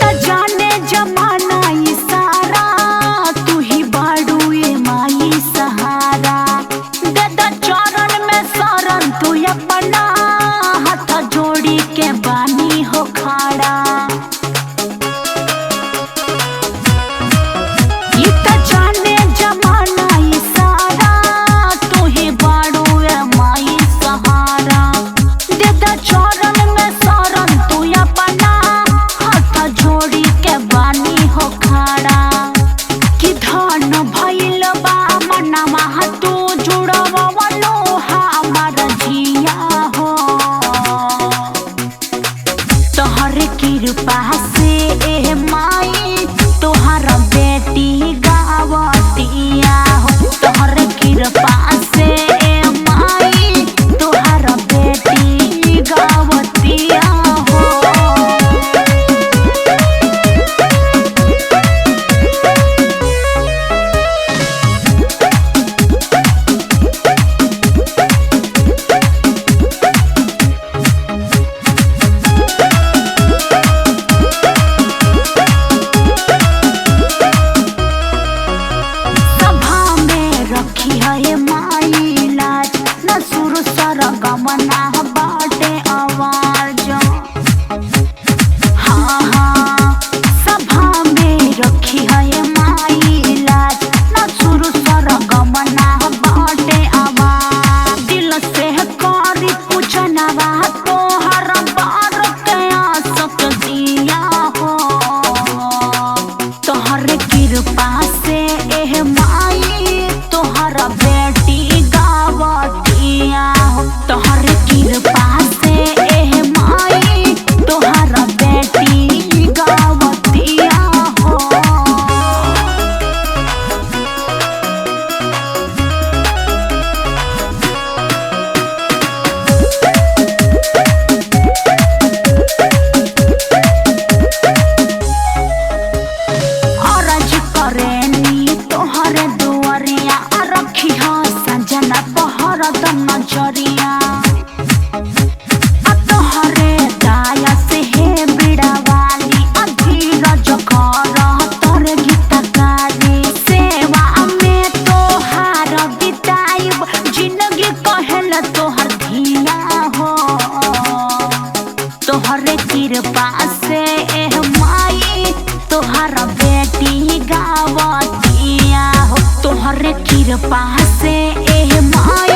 त जाने जमाना ई सारा, तू ही बाड़ू ए माई सहारा। दे द चरण में शरण तू अपना, हाथ जोड़ी के बानी हो खड़ा। ई त जाने जमाना ई सारा, तू ही बाड़ू ए माई सहारा। दे द चरण में शरण तू अपना, हाथ जोड़ी के बानी हो खड़ा। कि धन भइल बा मनवा तू जुड़वलो हमार जिया हो। तोहर कृपा से ए माई तोहर बेटी गावतिया हो। तोहर कृपा से ए माई तोहर बेटी गावतिया हो। सभा में रखी है माई लाज, न सुर सर गमना बाटे आवाज। हाँ हाँ, सभा में रखी है माई लाज, न सुर सर गमना बाटे आवाज। दिल से करी पूछनवा तोहर बार के आसक दिया हो। तोहर कृपा से एह माई तोहर बेटी गावतिया हो। तोहर कृपा से एह माई तोहर बेटी गावतिया हो। अरज करेनी तोहरे दुआरिया, रखी सजना पहर नजरिया। आ तोहरे दया से हे बिड़ावाली, अधीरज कर तोर गीतकारी। सेवा में तोहार बिताइब जिंदगी कहल तोहर धिया हो। तोहरे कृपा से एह माई तोहर बेटी गावतिया हो। तोहरे कृपा से एह माई।